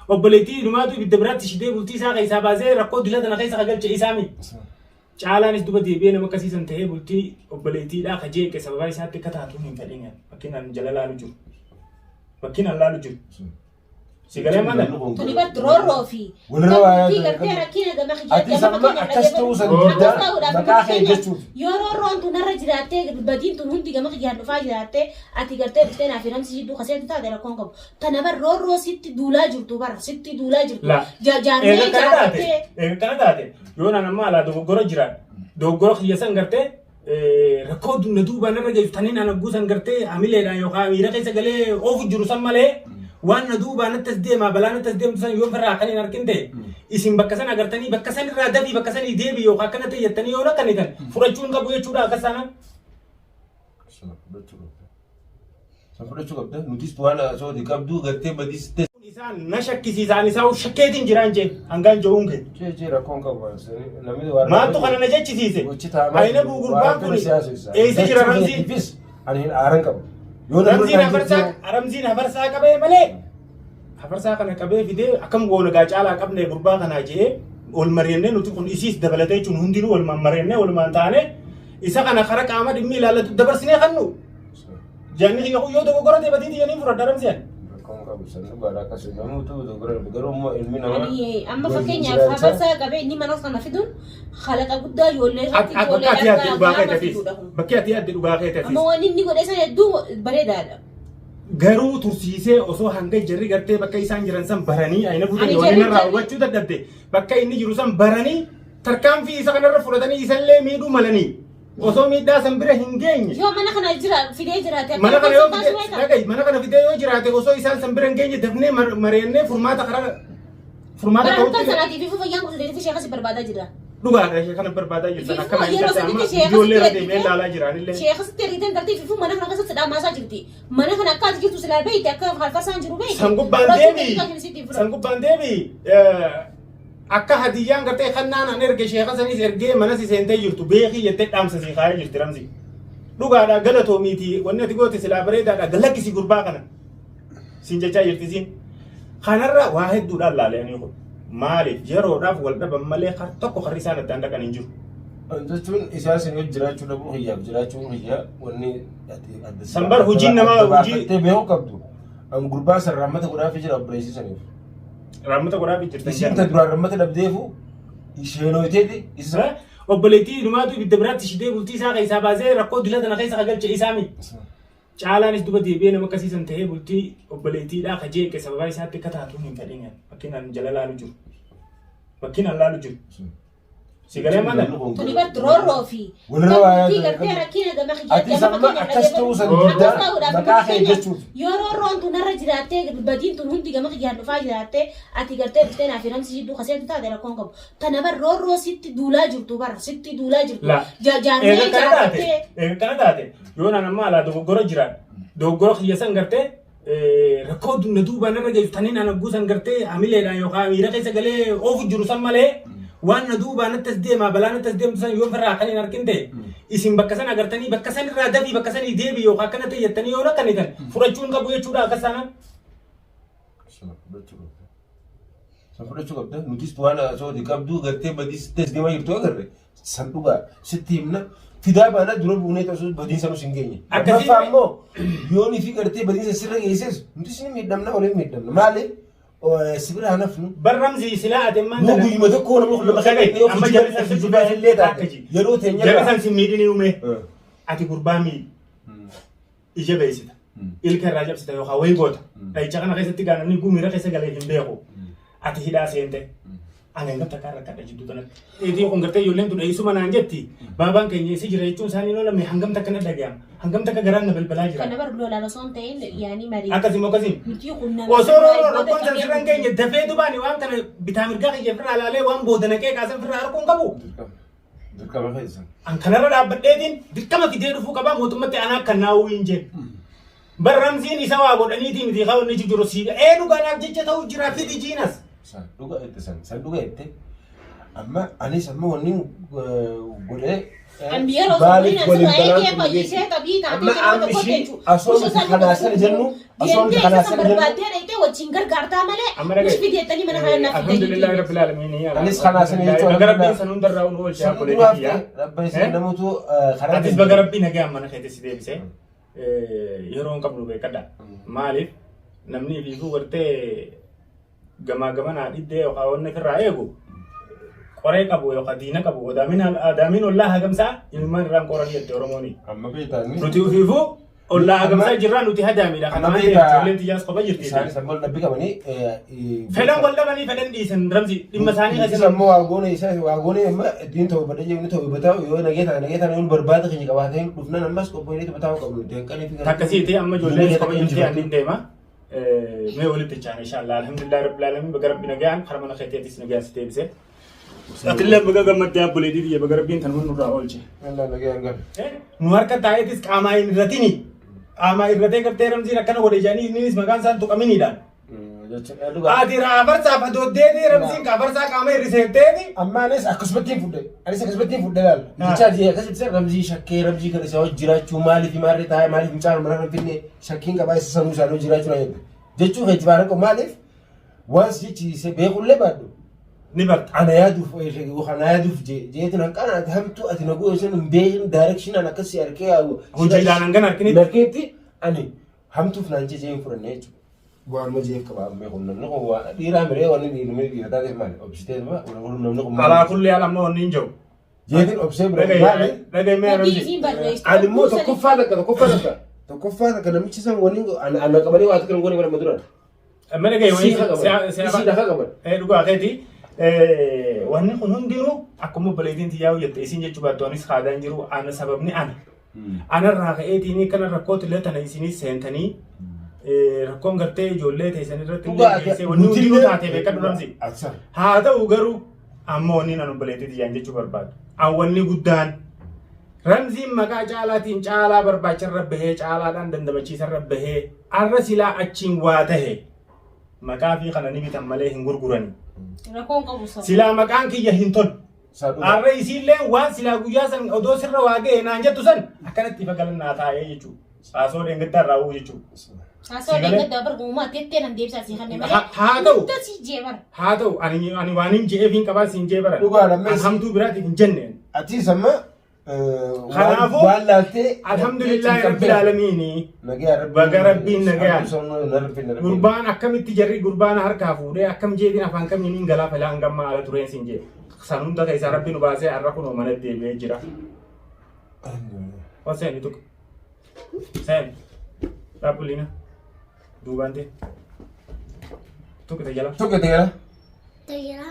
Obboleettii inumaatu ibidda biraatti shidee bultii isaa keessaa baasee rakkoo dila tana keessa kagalche isaa miti. Caalaanis duba deebi'ee nama akkasiisan ta'ee bultii obboleettiidhaa ka jeeqe sababaa isaatti akka taatu hin fedhin. Bakkiin jala laalu jiru. Bakkiin laalu jiru. Si galee maal? Tuni bar roorroo fi Walirra waa bultii yaadu gartee rakkina gama Ati kiyyaa gama amma keenya akkas ta'uu san Akkas diddaa ta'uudhaaf maqaa kee fakkeenya jechuuf. yoo roorroon tun narra jiraattee badiin tun hundi gama kiyyaan dhufaa jiraattee ati gartee dhuftee naaf hiramsi jidduu kaseentu taate rakkoon qabu. Tana bar roorroo sitti duulaa jirtu bar sitti duulaa jirtu. La. Jaarmee Eega kana taate, jaarrattee. eega kana taate, yoo naan amma alaa dogoggora jira, dogoggora kiyya san gartee rakkoo na duubaan irra geessu taniin an hogguu san gartee hamileedhaan yookaan miira keessa galee oofu jiru san malee waan na duubaan natti as deemaa balaa natti as deemtu san yoo ofirraa kan hin argin ta'e isin bakka san agartanii bakka san irraa dafii bakka sanii deebii yookaan akkana ta'e jettanii yoo rakkanitan fudhachuu hin qabu jechuudha akkas taanaan. Sana fudhachuu qabda. Sana fudhachuu qabda. Nutis waan osoo qabdu gartee badiis ta'e. Isaan na shakkisiisaan isaa shakkeetiin jiraan jee hangaan jehuun kee. Jee jee rakkoon qabu. Namni waan Maaltu kana na jechisiise? Gochi taamaa Ayina gugurbaan kun eessa jira Ramziin? Ramziin? Ani hin aaran qabu. Yoo namni Ramziin irraa hafarsaa jirtu- Ramziin hafarsaa qabee malee hafarsaa kana qabee fidee akkam goona gaa caalaa qabne gurbaa kanaa jee ol mari'annee nuti kun isiis dabalatee jechuun hundinuu walumaan mari'annee walumaan taane isa kana kara qaama dhimmi ilaallatu dabarsinee kannu jaanni kiyya kun yoo dogoggora ta'e badii tiyyanii fudhadha Ramziin. Rakkoon qabu san dhugaadha akkasuma namoota dogoggora garuu immoo ilmi namaa. Ani amma waliin fakkeenyaaf jiraachaa- hafarsaa qabee inni mana kana fiduun halaqa guddaa ijoollee irratti Bakka ijoollee ati yaadde dhugaa kee gaama ta'eef fiduudha kun. bakki ati yaadde dhugaa kee ta'eef. Amma waan inni godhe sana hedduu bareedaadha. Garuu tursiisee osoo hanga jarri gartee bakka isaan jiran san baranii ayina buute Ani ijoolleen jarri- irraa hubachuu dadhabde bakka inni jiru san baranii tarkaanfii isa kanarra fudhatanii isallee miidhuu malanii osoo miidhaa san bira hin geenye. Yoo mana kana jira fidee jiraate Mana kana yoo akka fidee dhagahi mana kana fidee yoo jiraate osoo isaan san bira hin geenye dafnee mari'annee furmaata karaa furmaata Bara halkan ta'utti sanaatiif ifu fayyaan kututeetiif ishee akkasi barbaadaa jira. Dhugaadha ishee kana barbaadaa jirtan Ififuu akka yeroo maal sanitti amma ishee ijoollee irra akkasitti deemee ergite- ilaalaa jiranillee. Ishee akkasitti ergiteen galtee ififuu mana kana keessatti dhaamaasaa jirti. Mana kana akka ati jirtu silaa beekte akka harkasaan jiru beekte. San gubbaan Fudhachuu deebi. daqiiqaa kan isitti hin San fudhatu. gubbaan deebi. Akka hadiyyaan gartee kannaan an erge sheeka sanis ergee mana si seentee jirtu beekii jettee dhaamsa si kaayee jirti Ramzi. Dhugaadha galatoomiiti wanni ati goote silaa bareedaadha galakkisi gurbaa kana. Siin jechaa jirti siin. Kanarra waa hedduudhaan laalee ani kun. Maaliif yeroodhaaf wal dhaban malee kar tokko karri isaan addaan dhaqan hin jiru. Jechuun isaan sin wajji jiraachuu dhabuu kiyyaaf jiraachuu kiyyaa wanni ati adda San bar hojiin namaa adda hojii- baafattee beekuu qabdu. An gurbaa san rammata godhaafii jira obboleessi saniif. Raammata godhaa jirtan. Isiin ta duraan rammata dhabdeefu isheenooyteeti isa. Obboleettii inumaatu ibidda biraatti shidee bultii isaa keessaa baasee rakkoo dila tana keessa kagalche isaa miti. Caalaanis duba deebi'ee nama akkasiisan ta'ee bultii obboleettiidhaa ka jeeqe sababaa isaatti akka taatu hin fedhin. Bakkiin an jala laalu jiru. Bakkiin an laalu jiru. Si galee maal? Tuni bar roorroo fi Walirra waa bultii yaadu gartee rakkina gama kiyyaa Ati gama amma keenya akkas ta'uu san Akkas diddaa ta'uudhaaf maqaa kee fakkeenya jechuuf. yoo roorroon tun narra jiraattee badiin tun hundi gama kiyyaan dhufaa jiraattee ati gartee dhuftee naaf hiramsi jidduu kaseentu taate rakkoon qabu. Tana bar roorroo sitti duulaa jirtu bar sitti duulaa jirtu. La. Jaarmee Eega kana taate, jaarrattee. eega kana taate, yoo naan amma alaa dogoggora jira, dogoggora kiyya san gartee rakkoo na duubaan irra geessu taniin an hogguu san gartee hamileedhaan yookaan miira keessa galee oofu jiru san malee waan na duubaan natti as deemaa balaa natti as deemtu san yoo ofirraa kan hin argin ta'e isin bakka san agartanii bakka san irraa dafii bakka sanii deebii yookaan akkana ta'e jettanii yoo rakkanitan fudhachuu hin qabu jechuudha akkas taanaan. Sana fudhachuu qabda. Sana fudhachuu qabda. Nutis waan osoo qabdu gartee badiis ta'es deemaa jirtu agarre. San dhugaa sitti himna. Fidaa baanaa dura buunee osoo badiin sanus hin geenye. Akkasii- Lammaffaa immoo yoon fi gartee badiinsa sirra geesses nutis ni miidhamna waliin miidhamna. Maali? Si bira hanafnu. Bar Ramzii silaa ati ammaan Nu tana- guyyuma tokko namni kun lama Dhaga'i, yoo amma kijibaa jarri san kijibaa illee taate yeroo teenya Jarri san si miidhini uume ati gurbaa miidhi ija beeksita ilka irraa cabsita yookaan wayii goota dhahicha kana keessatti gaa namni gumiira keessa galee hin beeku ati hidhaa seente ani hangam takka rakkadha jidduu kanatti. Eetii kun gartee ijoolleen tun eessuma naan jetti baabaan keenya eessa jira jechuun isaanii oolamne hangam takka na dhaga'ama hangam takka garaan na balbalaa jira. Kana bar lolaan osoo hin ta'in yaanii marii. Akkasii moo akkasii? Nuti kun nama Osoo rakkoon san sirra hin geenye dafee dubaani waan kana bitaa mirgaa kiyya ofirraa ilaalee waan booda naqee kaasan ofirraa arguu hin qabu. Dirqama keessa. An kanarra dhaabbadheetiin dirqama fidee dhufuu qabaa mootummatti anaa akka naawuu hin jenne. Bar Ramziin isa waa godhaniitii miti kaa wanni jiru sii ee dhugaanaaf jecha ta'u jira fidi jiinas. San dhuga itti san san dhuga itti. Amma anis amma wanni godhee An biyya yeroo maaliif sun waliin waliin balaan eegee kun fayyisee tabii taatee Amma nama amma tokko ishii jechuudha. asoo nuti kanaa sana jennu asoo nuti Deemtee kanaa isa sana jennu barbaaddee dhaqxee wajjin gargaartaa malee Amma dhagaye. nuti fideettanii mana kana naaf Alhamdulillahi rabbil alamin. Anis kanaa sana jechuun Baga rabbiin san hundarraa nu oolche San abboleetii duraaf kiyya. ta'e rabba isin namoota karaa Atis baga rabbii nagaan mana keetti si deebise. Yeroo hin qabnu beekadha. Maaliif namni fiifuu gartee gamaa gamanaa dhiddee yookaan wanni ofirraa eegu qoree qabu yookaan diina qabu odaamiin ollaa hagamsaa ilmaan irraan qoranii jette Oromooni. Amma beektaa Nuti ofiifuu ollaa hagamsaa jirraa nuti hadaamiidha. Amma Kana waan ta'eef beektaa ijoolleen xiyyaas kopha jirti. isaanis amma wal dhabbii qabanii Fedhan wal dhabanii fedhan dhiisan ramsi dhimma isaanii Isaan keessa ammoo waa goone isaan waa goone amma ittiin ta'u badee jennu ta'u bataa yoo nagee ta'a nagee ta'a yoo barbaada keenya qabaatee dhufnan ammas qophoonee bataa qabnu danqanii fi Takkasiiti amma ijoolleen kopha jirti ani deema. Mee walitti chaana inshallah alhamdulillah rabbil alamin baga rabbi nagaan karaa mana keetiitis nagaan si deebise. Atillee baga gammaddee abboleetii biyya baga rabbiin kan nurraa oolche. Allah nagee hangan. Nu harka taa'eetis qaamaa hin irratini. Qaamaa irratee gartee ramziin akkana godhe jedhanii innis maqaan isaan tuqaminiidhaan. Ati raafarsaaf adooddeeti ramziin qaafarsaa qaama hir'iseetteeti. Amma anis akkasumatti hin fudhe. Anis akkasumatti hin fudhe laal. Jecha ati akkasitti ramzii shakkee ramzii kan isaa hojii jiraachuu maaliif maarree taa'ee maaliif mucaan mana hin finne shakkiin qabaa isa sammuu isaa hojii jiraachuu na jedhe. Jechuu keetti baana qabu maaliif waan si jechiise beekullee baadhu. Ni barta. Ana yaaduuf ana yaaduuf jeetiin hanqaan ati hamtuu ati naguu isin hin beekin direction akkas si arkee Hojiidhaan hangan harkinitti. Narkeetti ani hamtuuf naan jee hin fudhanne jechuudha. Waanuma jeef qaba amma kun namni kun waan dhiiraa miree wanni dhiirri dhiira taateef maali obsitee namni kun Alaa kulli haala amma wanni hin jiru. Jeetiin obsee bira maali Dhagaye mee Badii ramzii. isiin barreessitu. ani immoo tokkoffaa takka tokkoffaa takka tokkoffaa takka namichi san wanni ana qabanii waa takka hin goone bara duraan. Amma dhagaye Isii qaban. Isii lafa qaban. Dhugaa keeti. Wanni kun hundinuu akkuma obboleettiin tiyyaa hojjette isin jechuu baattu anis haadaan jiru ana sababni ana. Anarraa ka'eetiin kana rakkootti illee tana isinii seentanii rakkoon gartee ijoollee teessan irratti illee geessee wanni hundinuu taatee beekadhu ramsi. Haa ta'u garuu amma wanni nan obboleettii tiyyaan jechuu barbaadu. Wanni guddaan ramziin maqaa caalaatiin caalaa barbaacharra bahee caalaadhaan dandamachiisarra bahee arra silaa achiin waa tahe maqaa fi kana ni bitan malee hin gurgurani. Rakkoon qabu sana. Silaa maqaan kiyya hin tolu. Arra isiillee waan silaa guyyaa san odoo sirra waa ga'e naan jettu san akkanatti ifa galannaa taa'ee jechuudha. Haasoo dheengaddaa irraa u'u jechuudha. Haasoo dheengaddaa bar uumaa tettee nan deebisaa si kanneen malee. Haa ta'u. Hunda si jee bara. Haa ta'u ani waan hin je'eef hin qabaa siin jee bara. Dhugaadha, ammas- An hamtuu biraatiif hin jenneen. Atis amma Kanaafuu, waan laaltee Alhamdulillahi rabbil aalamiini. Baga rabbiin nagayaan. Gurbaan akkamitti jarri gurbaan harkaa fuudhee akkam jeetiin afaan kamiin hin galaa filaa hangammaa ala tureen siin jee. San hunda keessaa rabbi nu baasee har'a kunoo mana deebi'ee jira. Ol seeni tuq. Seeni. Dhaabbuliina. Duubaan tee. Tuqite jala. Tuqite jala. Aywa.